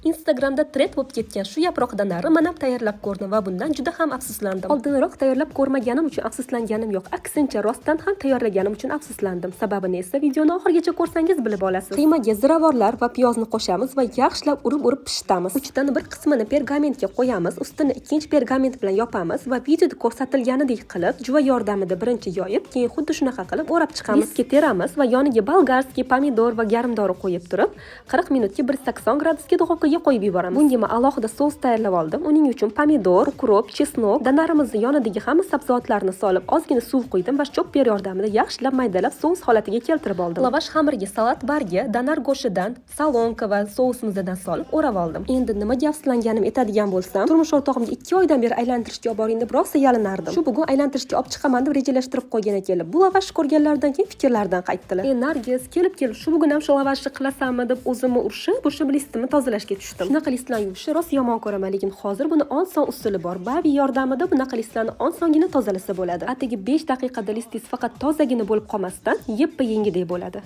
Instagramda trend bo'lib ketgan shu yaproq donarni man ham tayyorlab ko'rdim va bundan juda ham afsuslandim. Oldinroq tayyorlab ko'rmaganim uchun afsuslanganim yo'q. Aksincha, rostdan ham tayyorlaganim uchun afsuslandim. Sababini esa videoni oxirigacha ko'rsangiz bilib olasiz. Qiymaga ziravorlar va piyozni qo'shamiz va yaxshilab urib-urib pishitamiz. Uchdan bir qismini pergamentga qo'yamiz, ustini ikkinchi pergament bilan yopamiz va videoda ko'rsatilganidek qilib, juva yordamida birinchi yoyib, keyin xuddi shunaqa qilib o'rab chiqamiz. Listga teramiz va yoniga болгарский pomidor va garmdori qo'yib turib, 40 minutga 180 gradusga duxovkaga qo'yib yuboramiz. Bunga men alohida sous tayyorlab oldim. Uning uchun pomidor, укроп, чеснок, donarimizni yonidagi hamma sabzavotlarni solib, ozgina suv quydim va chopper yordamida yaxshilab maydalab, sous holatiga keltirib oldim. Lavash xamiriga salat bargi, donar go'shtidan, соломка va sousimizdan solib o'rab oldim. Endi nimaga afsuslanganim aytadigan bo'lsam, turmush o'rtog'imga 2 oydan beri aylantirishga olib boring deb rosa yalinardim. Shu bugun aylantirishga olib chiqaman deb rejalashtirib qo'ygan ekanlar. Bu lavash ko'rganlaridan keyin fikrlaridan qaytdilar. "E Nargiz, kelib kelib shu bugun ham shu lavashni qilasanmi?" deb o'zimni urishib, o'sha listimni tozalashga tushdim. Shunaqa listlarni yuvishni rosa yomon ko'raman, lekin hozir buni oson usuli bor. Babi yordamida bunaqa listlarni osongina tozalasa bo'ladi. Atigi 5 daqiqada listingiz faqat tozagina bo'lib qolmasdan, yeppa yengidek bo'ladi.